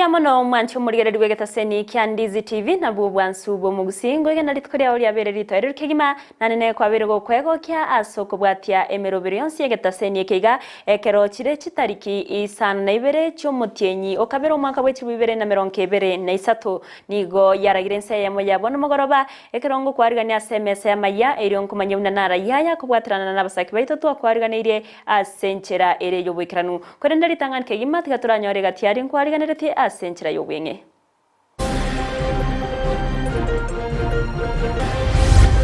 Mbuya mono mwanche omorigereria bw'egetaseni kia Ndizi TV nabwo obwansu bw'omogusii ngoigena rituko riao riabeire ritoereru kegima naende nekwabeire gokwegokia ase okobwatia emerobero yonsi y'egetaseni eke iga ekero chire chitariki isano na ibere chi'omotienyi o kabere omwaka bwe chilifu ibere na merongo ebere na isato nigo yaragire ense eyemo ya bono mogoroba ekero ngokwarigania ase emesa y'amayia erio nkomanye buna narayia aya kobwaterana nabasaki baito twakwariganeirie Ase enchera ere y'oboikeranu. Korende ritang'ani kegima tiga toranyore egati aria nkwariganeretie ase enchera y'obweng'e.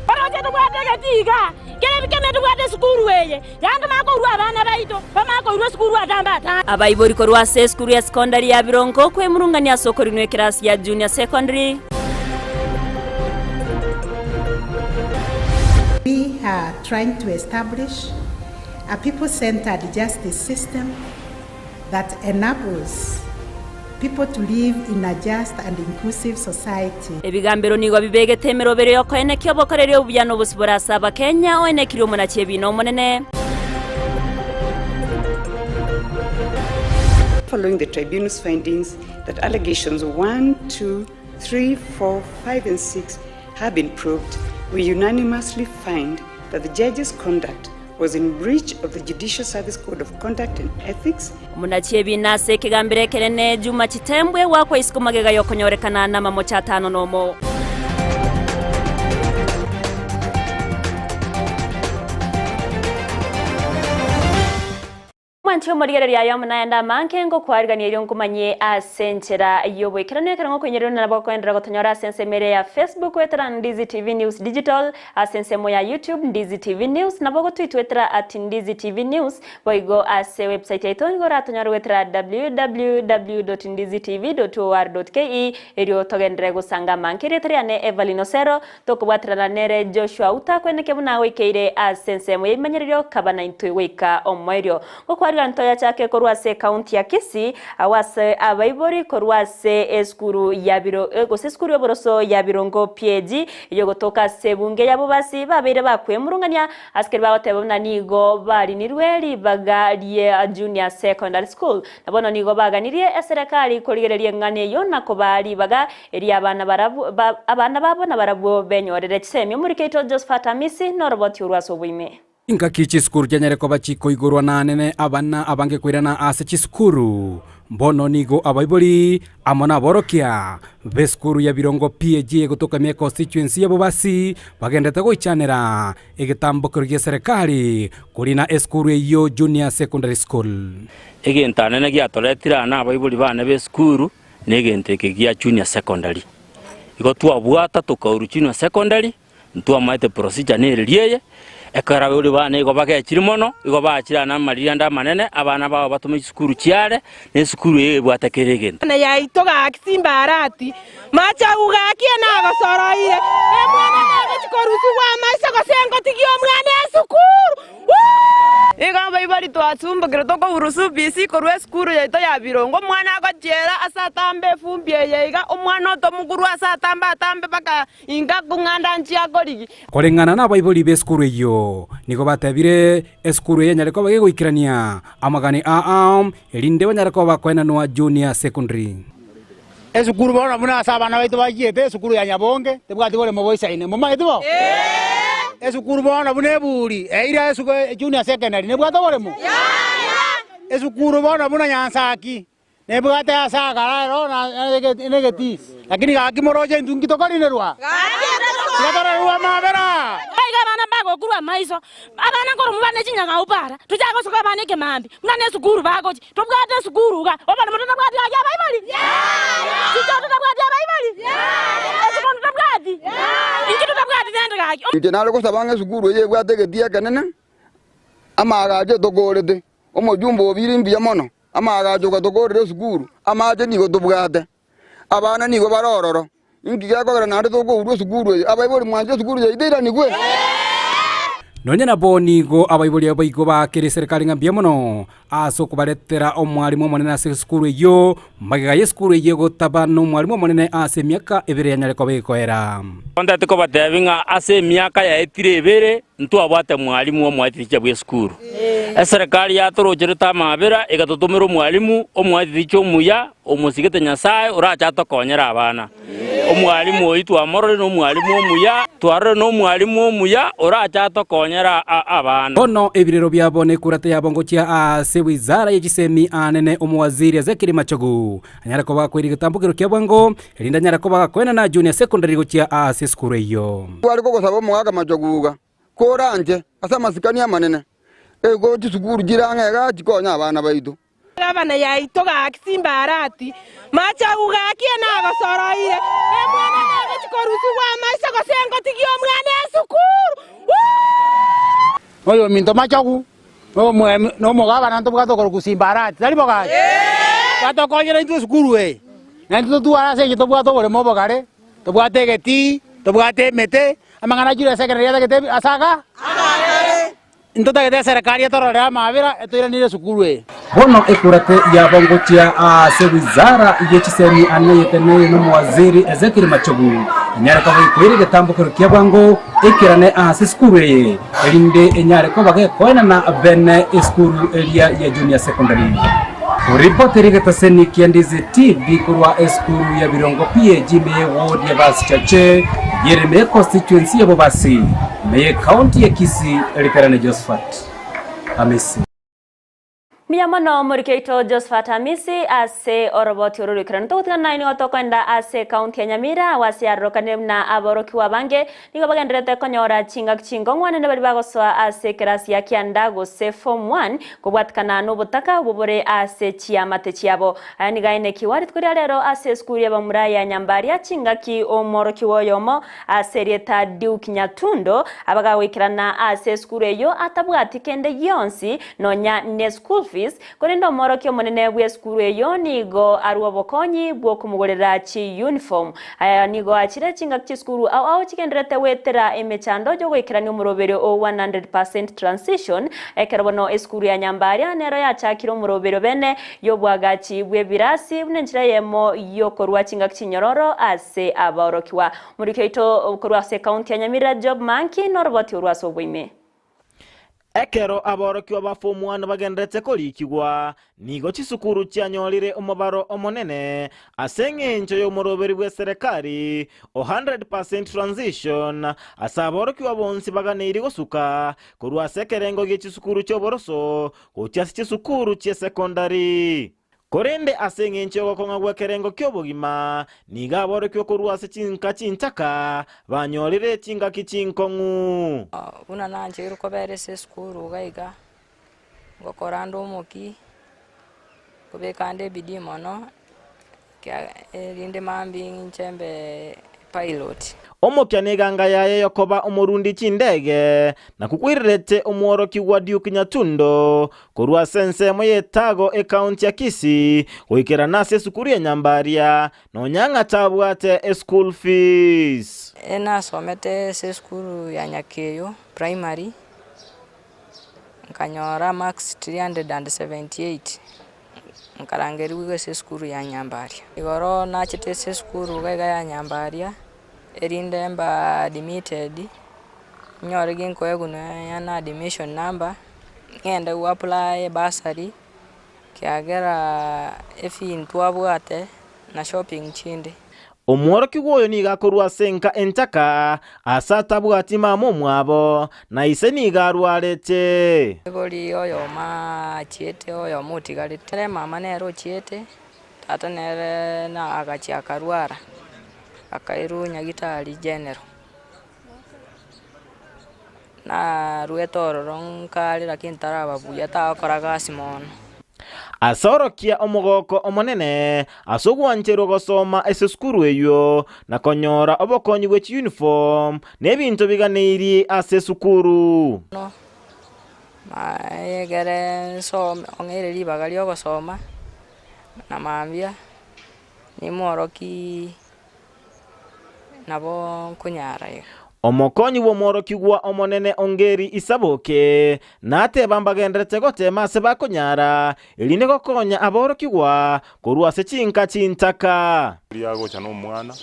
Oroche tobwate egetii iga, kera ebikeme tobwate esukuru eye, yaani tomanye kourwa abana baito, bamanye koirwa esukuru atambe atambe. Abaibori korwa ase esukuru ya sekondari ya Birongo kwemurungania ase okorinwa ekerasi ya Junior Secondary. We are trying to establish a people-centered justice system that enables people to live in a just and inclusive society. Ebigambero nigo bibegete emerobero y'okoenekia obokoreri obuya na obosibore ase Abakenya, oenekirie omonachi ebiina omonene. Following the tribunal's findings that allegations 1, 2, 3, 4, 5 and 6 have been proved, we unanimously find that the judge's conduct was in breach of the Judicial Service Code of Conduct and Ethics. Omonachi ebiina ase ekegambero ekenene Juma Chitembwe goakwa isiko magega y'okonyorekana namamocho atano nomo. Mwanche omorigereria aye amo nayande amange, ngokwarigania erio nkomanyie ase enchera y'oboikeranu ekero ngokoinyorerwa nabo gokoenderera gotonyora ase ensemo ere ya Facebook goetera Ndizi TV News Digital, ase ensemo ya YouTube Ndizi TV News, nabo gotwitwetera at Ndizi TV News, boigo ase website yaito nigo oratonyore goetera www.ndizitv.or.ke erio togenderere gosanga amange. Erieta riane Evelyn Osero, Tokobwaterana nere Joshua otakweneke buna agoikeire ase ensemo y'ebimanyererio kaba naintwe goika omoerio. Gokwarigana ntoyachake korwa ase ekaunti ya Kisii agwo ase abaibori korwa ase esukuru ya biro gose esukuru y'oboroso ya Birongo PAG eyogotoka ase ebunge ya Bobasi babeire bakwemurungania ase keria bagoteba buna nigo barinirwe ribaga rie Junior Secondary School. Na bono nigo baganirie eserekari korigereria eng'ana eyio na kobaa ribaga Erio abana barabwo, ba, abana babo nabarabwo benyorere chisemi. Omoriki oito Josephat Amisi noroboti orwo ase oboime. Ingaki chisukuru chianyare koba chikoigorwa na anene abana abange koirana ase chisukuru. Bono nigo abaibori amo naborokia b'esukuru ya Birongo PAG egotoka ime constituency ya Bobasi bagendete goichanera egetambokero gi'eserekari korina esukuru eyio Junior Secondary School. Egento anene giatoretire aa nabaibori bane b'esukuru. Negento eke gia junior secondary. Igo twabwata tokaurwa junior secondary, ntwamaete procedure nereria eye, ekero abaibori bane igo bagechire mono, igo bachire aa namariri ande amanene, abana babo batome chisukuru chiare, na esukuru eye ebwate kera egento. Na yaito gaki simbarati, machagu gaki enagosoroire, omwana nagochi korusigwa amaiso gose ngotigie omwana esukuru. Igo abaibori twasumbokire tokoburusa ubisi korwa esukuru yaito ya Birongo. Omwana agochiera ase atambe efumbi eye iga, omwana otomogurwa ase atambe atambe mpaka inka kong'anda nchia akorigia. Koreng'ana nabaibori b'esukuru eyio, nigo batebire esukuru eye enyare koba gegoikerania amagani aa, erinde banyare koba bakoenanwa Junior Secondary. Esukuru bono buna ase abana baito bachiete esukuru ya Nyabonge tebwati boremo boisaine, momanyeti bo? Esukuru bono buna eburi eira esuku junior secondary nebwate oboremo? Esukuru bono buna Nyansaki nebwate ase agara ero na egetii, lakini gaki moroche intwe nki tokorinerwa? Tiga tororerwe amabera. Iga abana mbagokurwa amaiso, abana nkoromwa bare ne chinyang'au para, tochake gosoka abana ekemambia, buna ne esukuru bagochia, tobwate esukuru iga, oboremo totabwati gaki abaibori? Chichoo totabwati abaibori? Esukuru totabwati? Inki totabwati rende gaki? Inche nare gosaba ng'a esukuru eye ebwate egetii ekenene, amaagacho etokoorete, omojumbe obiire mbuya mono, amaagacho gatokoorire esukuru, amache nigo tobwate. Abana nigo bare ororo. Inki gekogera naende tokourwa esukuru eye? Abaibori mwanche esukuru yaito eiranigwe? Nonya nabo nigo abaibori abo igo baakire eserekari ng'a mbuya mono ase okobaretera omwalimu omonene ase esukuru eyio, magega y'esukuru eyio gotaba nomwalimu omonene ase emiaka ebere yanyare koba egokoera. Ntete kobateebia ng'a ase emiaka yaetire ebere ntwabwate mwalimu omoetiticha bw'esukuru. Eserekari yatorocherete amaabera egatotomera omwalimu omoetiticha omuya, omosigete Nyasae, orache atokonyere abana. Omwalimu oyio twamororire nomwalimu omuya, twarorire nomwalimu omuya orache atokonyere abana. Bono ebirero biabo na ekurata yabo ngochia ase wizara ye chisemi aanene omowaziri Ezekiel Machogu anyare koba gakoira egetambokero kia bwango erinde anyare koba gakoenana Junior Secondary gochia ase esukuru eyio. Tware kogosaba omogaka Machogu iga, koranche ase amasikani amanene, ego chisukuru chire ang'e iga chikonye abana baito. Gavana yaito gaki Simbarati, Machogu gaki enagosoroire, Omwana nagochi korusigwa amaiso gose ngotigie omwana esukuru? Wuu! Oyominto Machogu na omogavana ntobwate okorokwa Simbarati, tari bo gaki? Batokonyera intwe esukuru eye, na intwe totware ase engencho tobwate oboremo obogare, tobwate egetii, tobwate emete, amang'ana achire ase ekerero riatagete ase aka. Ntotagete eserekari etororere amabera etoiranere esukuru eye. Bono ekurate yabo ngochia ase wizara ye chisemi ane yeteneire nomowaziri Ezekiel Machogu enyare koba gekoira egetambokero kia bwango ekerane ase esukuru eye erinde enyare koba gekoenana bene esukuru eria ya Junior Secondary. Oripoti rigetaseni kia Ndizi TV korwa esukuru ya Birongo PAG meye ward ya Basichache yere meye constituency ya Bobasi meye county ya Kisii Erikarane Josephat Hamisi. Mbuya mono omoriki oito Josephat Hamisi ase oroboti oro roikeranu. Togotigana naye nigo tokoenda ase ekaunti ya Nyamira agwo ase yarorekanire buna aborokigwa abange nigo bagendererete konyora chingaki chinkong'u anene baria bagosoa ase ekerasi ya kianda gose form one kobwatikana nobotaka obwo bore ase chiamate chiabo. Aya nigo aenekigwa rituko ria rero ase esukuru y'abamura ya Nyambaria chingaki omworokigwa oyomo Ase erieta Duke Nyatundo, abagagoikerana ase esukuru eyio atabwati kende gionsi nonya ne school fees, korende omworokia omonene bw'esukuru eyio nigo arwe obokonyi bw'okomogorera chi uniform. Aya nigo achire chingaki chisukuru ao ao chigendererete goetera emechando y'ogoikerania omoroberio o 100% transition, ekero bono esukuru ya Nyambaria nero yachakire omoroberio bene y'obwagachi bw'ebirasi buna enchera eyemo y'okorua chingaki chinyororo ase abaorokigwa. Omoriki oito korwa ase ekaunti ya Nyamira Job Manki noroboti orwo ase oboime. Ekero aborokigwa ba Form One bagenderete korikigwa, nigo chisukuru chianyorire omobaro omonene ase eng'encho y'omoroberi bw'eserekari o 100% transition ase aborokigwa bonsi baganeirie gosuka korwa ase ekerengo gie chisukuru chi'oboroso gochia ase chisukuru chi'esekondari. Korende ase engencho y'ogokong'a gw'ekerengo ki'obogima, nigo aborokigwe korwa ase chinka chinchaka banyorire chingaki chinkong'u. Buna nancheirwe kobera ase esukuru iga iga, ngokora nde omoki, nkobeka nde ebidii mono, erinde mambia inche mbe pilot. Omokia neganga yaye y'okoba omorundi chindege, na kukweirerete omworokigwa Duke Nyatundo korwa ase ensemo y'Etago ekaunti ya Kisii goikerana ase esukuru ya Nyambaria nonya ng'a tabwate eschool fees. Nasomete ase esukuru ya Nyakeyo Primary, nkanyora marks 378. Nkarangerigwa iga ase esukuru ya Nyambaria. Igoro nachete ase esukuru iga iga ya Nyambaria, erinde mba admitted, nyore ginkoegwa nonya na admission number, ng'ende go apply bursary, kiagera efee ntwabwate na shopping chinde. Omworokigwa oyo nigo akorwa ase enka entaka, aase atabwati mama omwabo, na ise nigo arwarete. Rigori oyomo achiete, oyomo otigarete. Ere mama nere ochiete, tata nere na agachia akarwara, akairwa nyagitari general. Naruete ororo nkare lakini ntaraba buya, tagokora gasi mono. Ase orokia omogoko omonene ase ogwancherwa gosoma ase esukuru eyio, na konyora obokonyi bwe chiuniform na ebinto biganeirie ase esukuru. Egere nsome ong'eire ribaga ri'ogosoma, na mambia nimworokie nabo nkonyara iga. Omokonyi bw'omworokigwa omonene Ongeri Isaboke nateba mbagenderete gotema ase bakonyara, erinde gokonya aborokigwa korwa ase chinka chintaka. Riria agocha nomwana,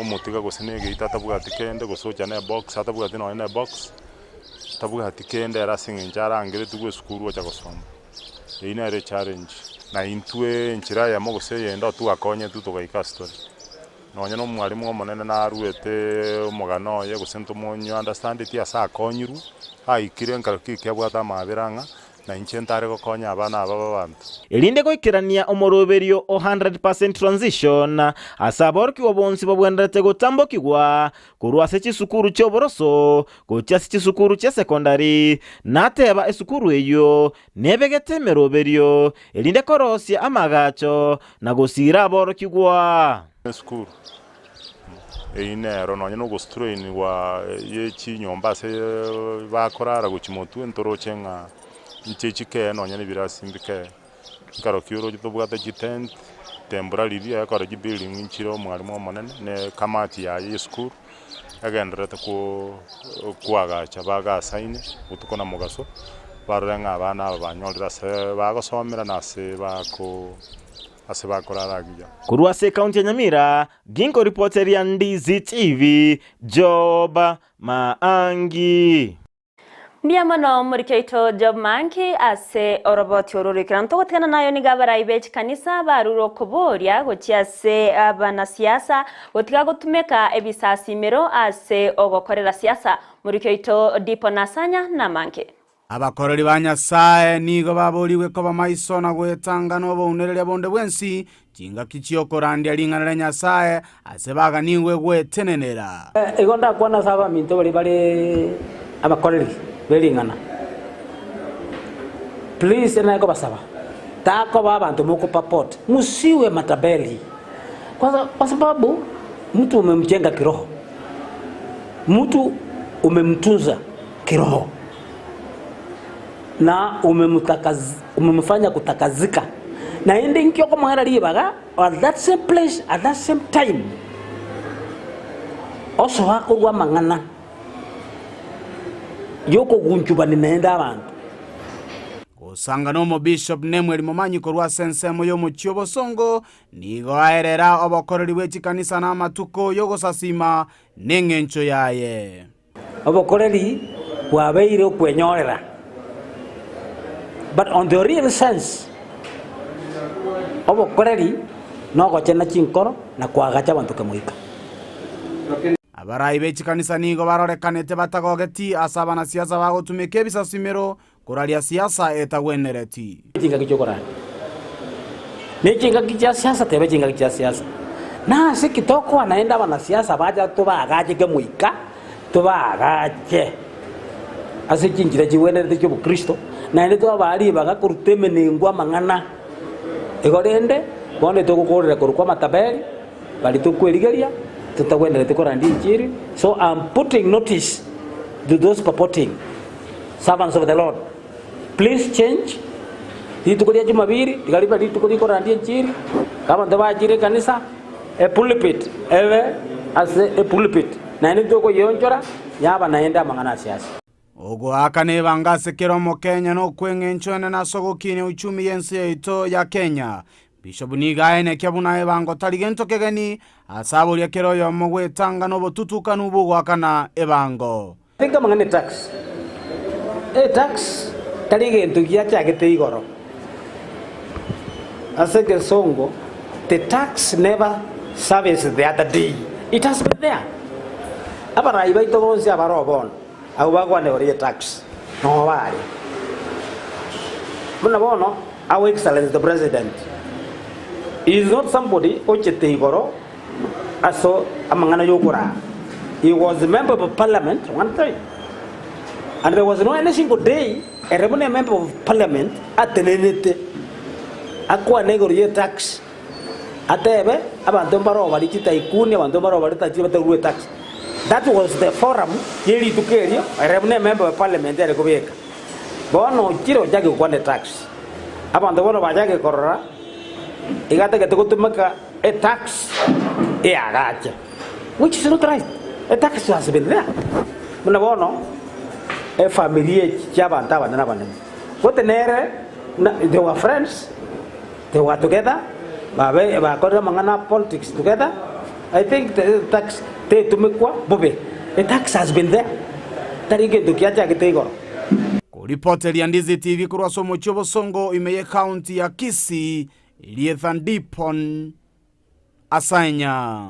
omotiga gose na egeita atabwati kende, gose ocha na ebox atabwati nonye na ebox, tabwati kende ere ase eng'encho arangeretigwe esukuru ocha gosoma. Eyio nere echallenge. Na intwe enchera eyemo gose eyende otwakonyetwe togaika ase tore. Nonya nomwalimu omonene naruete omogano oye gose ntomonyo understandeti ase akonyirwe, aikire nkarokio eki abwate amabera ng'a na inche ntare gokonya abana aba b'abanto. Erinde goikerania omoroberio o 100% transition ase aborokigwa bonsi babwenerete gotambokigwa korwa ase chisukuru chi'oboroso gochia ase chisukuru chia sekondari, nateba esukuru eyio nebegete emeroberio erinde korosia amagacho na gosiira aborokigwa. Esukuru eyio nero nonye na ogostrainigwa ye chinyomba ase bakorara gochia motwe ntoroche ng'a inche chikee nonye na ebirasi mbikee. Ekero ki oroche tobwate chitent, temporary riria ekero chibuilding nchire omwalimu omonene na ekamati yaye ya esukuru, egendererete ko koagacha bagasaine botuko na mogaso, barore ng'a abana aba banyorire ase bagosomera na ase bako ase bakorara agiya. Korwa ase ekaunti ya Nyamira, ginkoripoteria Ndizi TV, Job Maangi. Mbuya mono omoriki oito Job Manki ase oroboti oro roikeranu. Togotigana nayo nigo abarai be chikanisa barure okoboria gochia ase abanasiasa gotiga gotumeka ebisasimero ase ogokorera siasa. Omoriki oito Dipo Nasanya namange. Abakoreri ba Nyasae nigo baborigwe koba maiso na gwetanga nobounereria bonde bwensi chingaki chi'okorandia ring'ana ria Nyasae ase baganigwe gwetenenera. Igo ndakwane ase abaminto baria bare abakoreri be ring'ana, please nare kobasaba, takoba abanto mokopapot, musiwe matabeli kwanza kwa sababu mtu umemjenga kiroho, mtu umemtunza kiroho na umemfanya kutakazika, naende inki okomoera ribaga at that same place at that same time osoa korwa amang'ana yokogunchubani naende abanto. Gosanga nomobishop Nemuel Momanyi korwa ase ensemo y'omochie obosongo nigo aerera obokoreri bwe chikanisa na amatuko y'ogosasima neng'encho yaye. Obokoreri bwabeire okwenyorera, but on the real sense, obokoreri nogochena chinkoro na koagacha abanto kemoika. Abarai be chikanisa nigo barorekanete batagogeti ase abanasiasa bagotumeka ebisasimero koraria siasa etagwenereti. Chingaki chi'okoranda ne chingaki chia siasa tebe chingaki chia siasa. Nase ki tokoa naende abanasiasa bacha tobaagache kemoika, tobaagache ase chinchera chigwenerete chi'obokristo, naende twabaa ribaga koruta emenengo amang'ana. Igo rende, bono togokoorera korwa kw'amataberi, baria tokwerigeria, totagwenereti korandia enchiri, so am putting notice to those purporting servants of the Lord. Please change rituko ria jumapili tiga ribe rituko rikorandia enchiri, abanto bachire ekanisa, epulpit ebe ase epulpit, naende tokoyeonchora yaba naende amang'ana ase ase. Ogoakana ebanga ase kera omokenya nokweng'encho enene ase ogokinia uchumi y'ense yaito ya Kenya. Bishop nigo aenekia buna ebango tari gento kegeni ase aboria kera oyomo gwetanga nobotutukanu bw'ogoakana ebango. Think amang'ana etax. Etax tari egento giachagete igoro. Ase egesongo, the tax never service the other day. It has been there. Abarai baito bonsi abaroo bono, abwo bagokwana igoro ye tax, noo bare. Buna bono, our Excellency the President is not somebody ochete igoro Ase amang'ana y'okoraa, he was a member of parliament one time and there was no any single day ere buna a member of parliament atenenete akwane igoro ye tax atebe abanto mbaro baria chitaikuni abanto mbaro baria tachiri batarure tax. That was the forum ye rituko erio ere buna a member of parliament are kobeka. Bono ochire ochake gokwana etax. Abanto bono bachake korora iga atagete gotumeka Etax eagache, which is not right. Etax has been there. Buna bono efamiri echi chiabanto abanene abanene. Gose nere na they were friends, they were together, babe bakorire amang'ana a politics together, I think the tax tetumekwa bobe. A tax has been there. Tari egento kiachagete igoro. Koripoteria Ndizi TV korwa ase omochie obosongo ime y'ecounty ya Kisii, Liethan Dipon Asanya.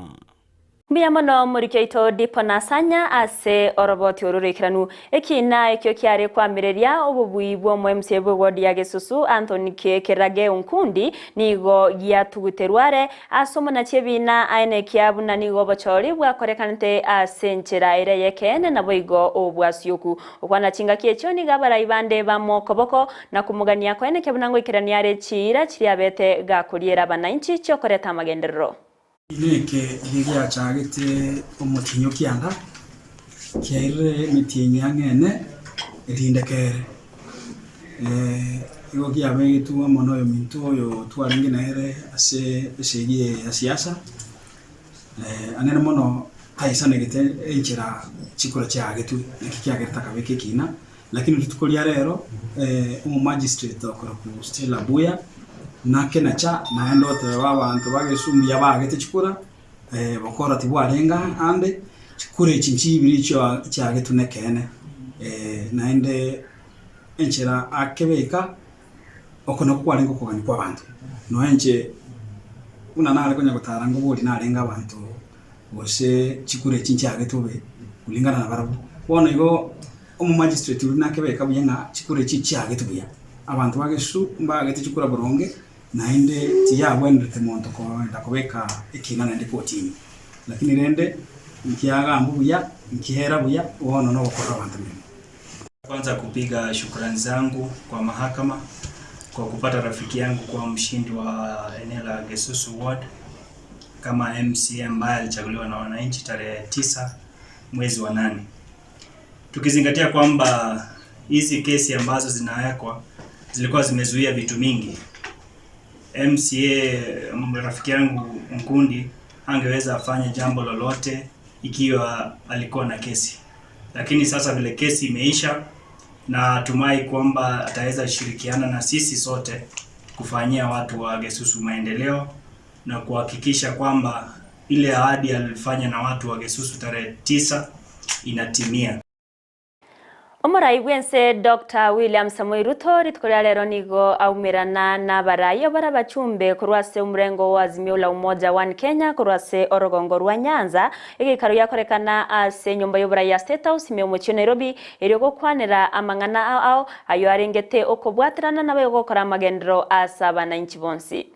Mbuya mono moriki oito Dipon Asanya ase oroboti oru roikeranu. Ekiina ekio kiare kwamireria obobui bw'omo MCA bw'eward ya Gesusu Anthony Kerage Onkundi nigo giatuguterwe are Ase omonachi ebiina aye nekia buna nigo obochori bwakorekanete ase enchera ere y'ekeene naboigo obwasioku. Okwana chingaki echio nigo abarai bande bamokoboko na komogania koenekia buna ngoikerania are chiira chiria abete gakoriera abanainchi chiokoreta amagenderero. Neke eria giachagete omotienyi o kianda, kiairire emetienyi ang'e ene, erinde kere. Igo kiabegetwe amo noyominto oyo twarenge nere ase esegi eye ya siasa, ang'e mono taisanegete enchera chikura chiagetwe, naki kiagerete akabeka ekina, lakini rituko ria rero omomagistrate okorokwa Stella Abuya, nakenacha naende oteba abanto ba Gesu mbuya baagete chikura, bokora tibwarenge ande, chikura echi nchibiri chiagetwe nekeene, naende enchera akebeka, oko nakwo kwarenge okogania kw'abanto. Nonya inche buna nare konya gotara ngoboria narenge abanto gose chikura echi nchiagetwe bobe kulingana na barabwo. Bono igo omomagistrate oria nakebeka buya ng'a chikura echi nchiagetwe buya, abanto ba Gesusu mbagete chikura boronge naende tiyabwenerete monto koenda kobeka ekina naende kotini. Lakini rende nkiagambwa buya, nkiera buya, bono nogokorera abanto emeremo. Kwanza kupiga shukrani zangu kwa mahakama kwa kupata rafiki yangu kuwa mshindi wa eneo la Gesusu Ward kama MCA ambaye alichaguliwa na wananchi tarehe 9 mwezi wa 8. Tukizingatia kwamba hizi kesi ambazo zinawekwa zilikuwa zimezuia vitu mingi. MCA rafiki yangu Nkundi angeweza afanye jambo lolote ikiwa alikuwa na kesi, lakini sasa vile kesi imeisha, na tumai kwamba ataweza shirikiana na sisi sote kufanyia watu wa Gesusu maendeleo na kuhakikisha kwamba ile ahadi alifanya na watu wa Gesusu tarehe 9 inatimia. Omorai bw'ense Doctor William Samoei Ruto rituko ria rero nigo aumerana nabarai abare abachumbe korwa ase omorengo o Azimio la Umoja One Kenya korwa ase orogongo rwa Nyanza egeikaro giakorekana ase enyomba y'oborai ya State House ime omochie o Nairobi erio gokwanera amang'ana ao ao ayio arengete okobwaterana nabaye gokora amagenderero ase abanainchi bonsi.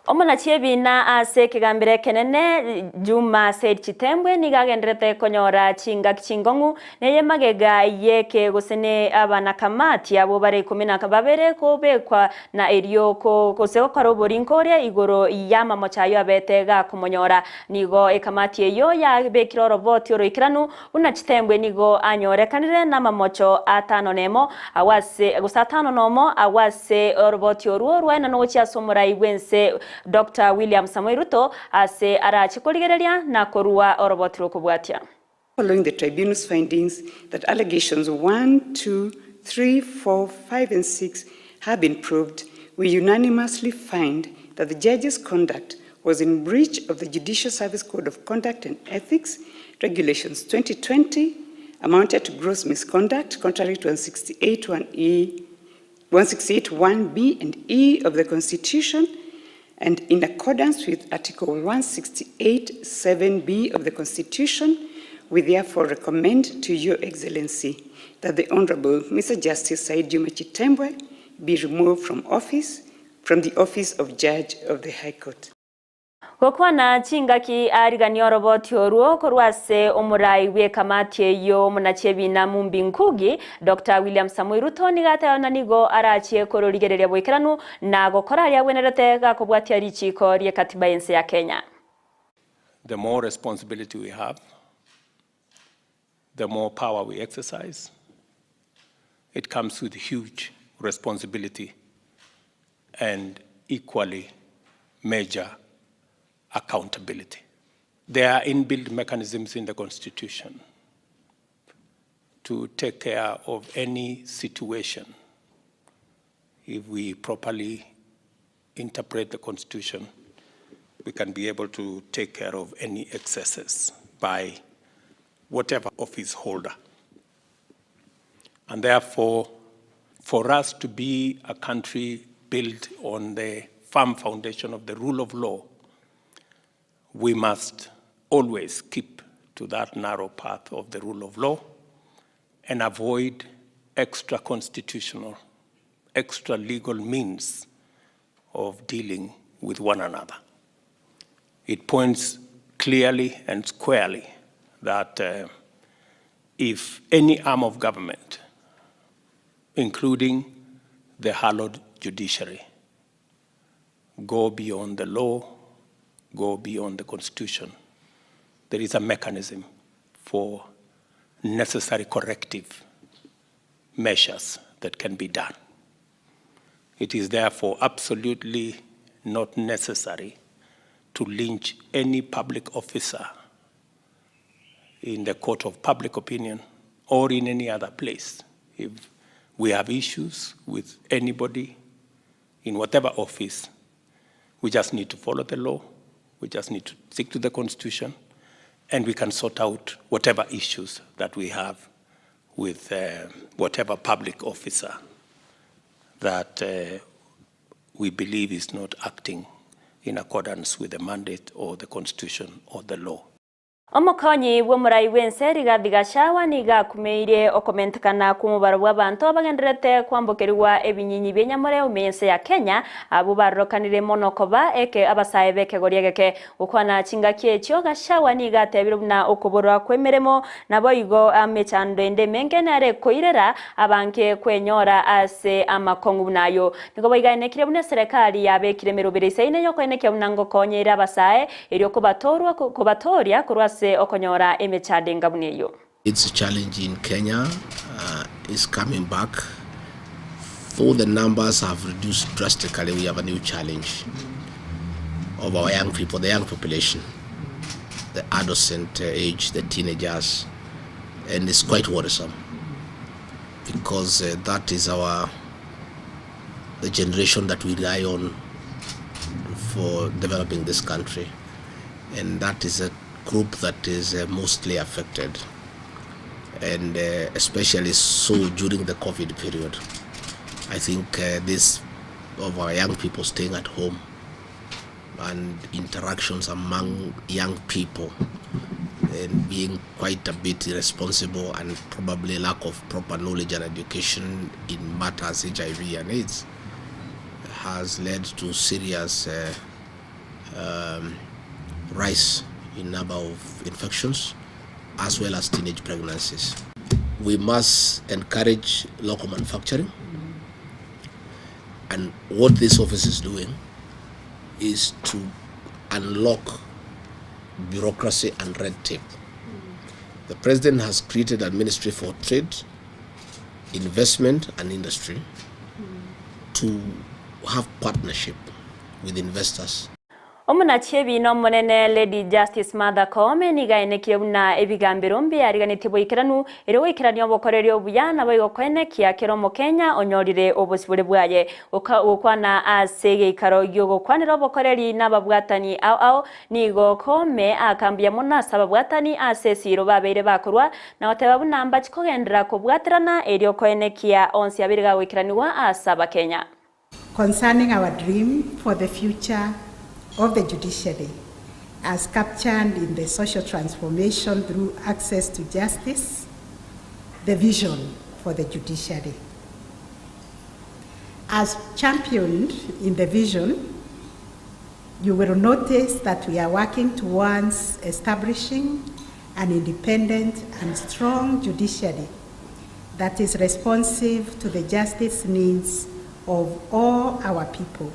Omonachi ebiina ase ekegambero ekenene, Juma Said Chitembwe nigo agenderete konyora chingaki chingong'u neye magega y'eke gose ne abanakamati abwo bare 12 kobekwa na erio gose gokora oborinkoria igoro y'amamocho ayio abete gakomonyora. Nigo ekamati eyio yabekire oroboti oroikeranu Buna chitembwe nigo anyorekanire namamocho atano nemo agwo ase, gose atano nomo agwo ase oroboti orwo rwaenanwa gochia ase omorai bw'ense Doctor William Samoei Ruto ase arache korigereria na korua oroboti rw'okobwatia. Following the tribunal's findings that allegations 1, 2, 3, 4, 5 and 6 have been proved, we unanimously find that the judge's conduct was in breach of the Judicial Service Code of Conduct and Ethics, Regulations 2020, amounted to gross misconduct contrary to 168.1E, 168.1B and E of the Constitution, and in accordance with Article 168.7B of the Constitution, we therefore recommend to Your Excellency that the Honorable Mr. Justice Said Juma Chitembwe be removed from office, from the office of Judge of the High Court. Gokwana chingaki ariganie oroboti orwo korwa ase omorai bw'ekamati eyio omonachi ebina Mumbi Nkugi, Doctor William Samoei Ruto nigo ateba buna nigo arachie kororigereria boikeranu na gokora aria agwenerete gakobwatia richiiko ri'ekatiba y'ense ya Kenya. The more responsibility we have, the more power we exercise. It comes with huge responsibility. and equally major accountability. There are inbuilt mechanisms in the Constitution to take care of any situation. If we properly interpret the Constitution, we can be able to take care of any excesses by whatever office holder. And therefore, for us to be a country built on the firm foundation of the rule of law, we must always keep to that narrow path of the rule of law and avoid extra constitutional, extra legal means of dealing with one another. It points clearly and squarely that uh, if any arm of government, including the hallowed judiciary, go beyond the law, go beyond the constitution, there is a mechanism for necessary corrective measures that can be done. It is therefore absolutely not necessary to lynch any public officer in the court of public opinion or in any other place. If we have issues with anybody in whatever office, we just need to follow the law, we just need to stick to the constitution, and we can sort out whatever issues that we have with uh, whatever public officer that uh, we believe is not acting in accordance with the mandate or the constitution or the law. Omokonyi bw'omorai bw'ense Rigathi Gachagua nigo akumeire okomentekana kw'omobaro bw'abanto bagenderete kwambokerigwa ebinyinyi b'enyamore ime y'ense ya Kenya abwo barorokanire mono koba eke abasae b'ekegoria geke gokwana chingaki echio Gachagua nigo atebire buna okoborwa kw'emeremo naboigo emechando ende emenge nere koirera abange kwenyora ase amakong'u buna ayo. Nigo boigaenekire buna eserekari yabekire emerobere isaine yokoenekia buna ngokonyeire abasae erio kobatorwa kobatoria korwa ase okonyora emechando enga buna eyo. It's a challenge in Kenya uh, is coming back. Though the numbers have reduced drastically, we have a new challenge of our young people, the young population, the adolescent age, the teenagers, and it's quite worrisome because uh, that is our the generation that we rely on for developing this country, and that is a group that is uh, mostly affected, and uh, especially so during the COVID period. I think uh, this of our young people staying at home and interactions among young people and being quite a bit irresponsible and probably lack of proper knowledge and education in matters HIV and AIDS has led to serious uh, um, rise in number of infections as well as teenage pregnancies. We must encourage local manufacturing and what this office is doing is to unlock bureaucracy and red tape. The president has created a ministry for trade, investment and industry to have partnership with investors. Omonachi ebina omonene Lady Justice Martha Koome nigo aenekire buna ebigambero mbiariganetie boikeranu erio goikerania obokoreri obuya nabo igokoenekia kera omokenya onyorire obosibore bwaye gokwana ase egeikaro giogokwanera obokoreri n'ababwatani ao ao nigo Koome akambia mono ase ababwatani ase esiro babeire bakorwa na goteba buna mbachikogendera kobwaterana erio koenekia onsi abere gagoikeraniwa ase abakenya. Concerning our dream for the future of the judiciary as captured in the social transformation through access to justice, the vision for the judiciary. As championed in the vision, you will notice that we are working towards establishing an independent and strong judiciary that is responsive to the justice needs of all our people.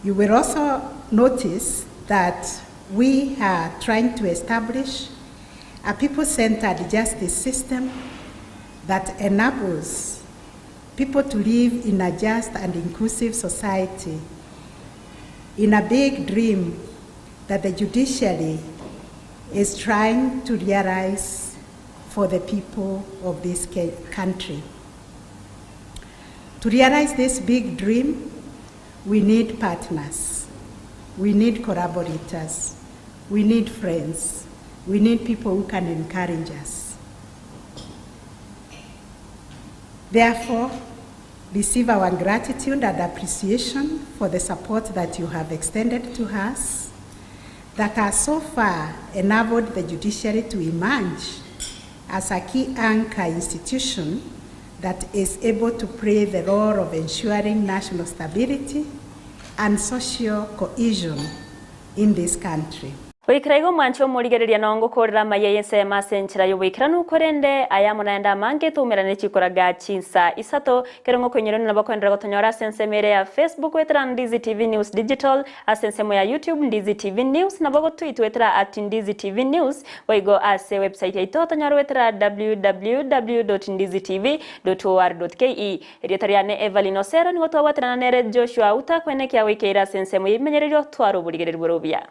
You will also notice that we are trying to establish a people-centered justice system that enables people to live in a just and inclusive society, in a big dream that the judiciary is trying to realize for the people of this country. To realize this big dream, we need partners, we need collaborators, we need friends, we need people who can encourage us. Therefore, receive our gratitude and appreciation for the support that you have extended to us that has so far enabled the judiciary to emerge as a key anchor institution that is able to play the role of ensuring national stability and social cohesion in this country. Goikera igo mwanche omorigereria na ongokorera amaya y'ensemo ase enchera y'oboikeranu, korende aya amo naende amange toumerane chikoraga chinsa isato. Kero ngokoinyorania nabo koenderera gotonyora ase ensemo ere ya Facebook goetera Ndizi TV News Digital, ase ensemo ya YouTube Ndizi TV News, nabo gotweet goetera at Ndizi TV News, boigo ase website yaito tonyore goetera www.ndizitv.or.ke. Erieta riane Evelyn Osero nigo twabwaterana nere Joshua Auta kwenekia goikeire ase ensemo y'ebimenyererio tware oborigereria bore obuya.